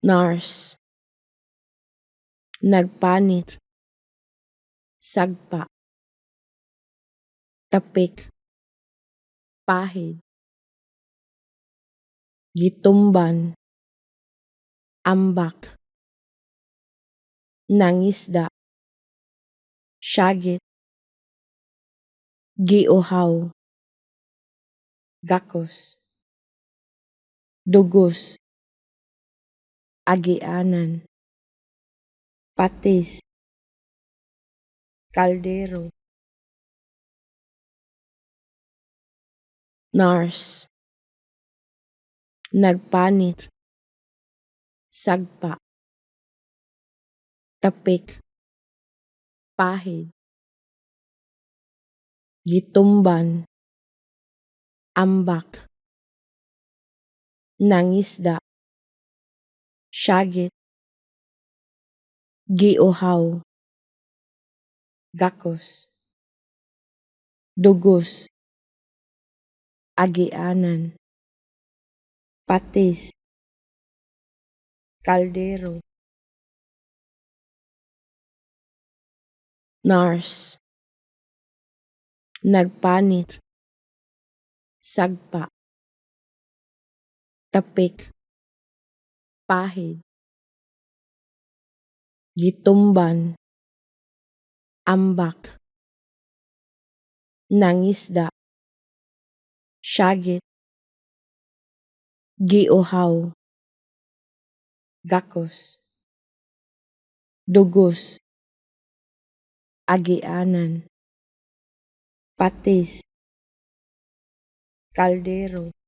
Nurse. Nagpanit. Sagpa. Tapik. Pahid. Gitumban. Ambak. Nangisda. Syagit. Giuhaw. Gakos. Dugos. Agianan. Patis. Kaldero. Nurse. Nagpanit. Sagpa. Tapik. Pahid. Gitumban. Ambak. Nangisda. Syagit. Giuhaw. Gakos. Dugos. Agianan. Patis. Kaldero. Nurse. Nagpanit. Sagpa. Tapik. Pahid. Gitumban. Ambak. Nangisda. Syagit. Giuhaw. Gakos. Dugos. Agianan. Patis. Kaldero.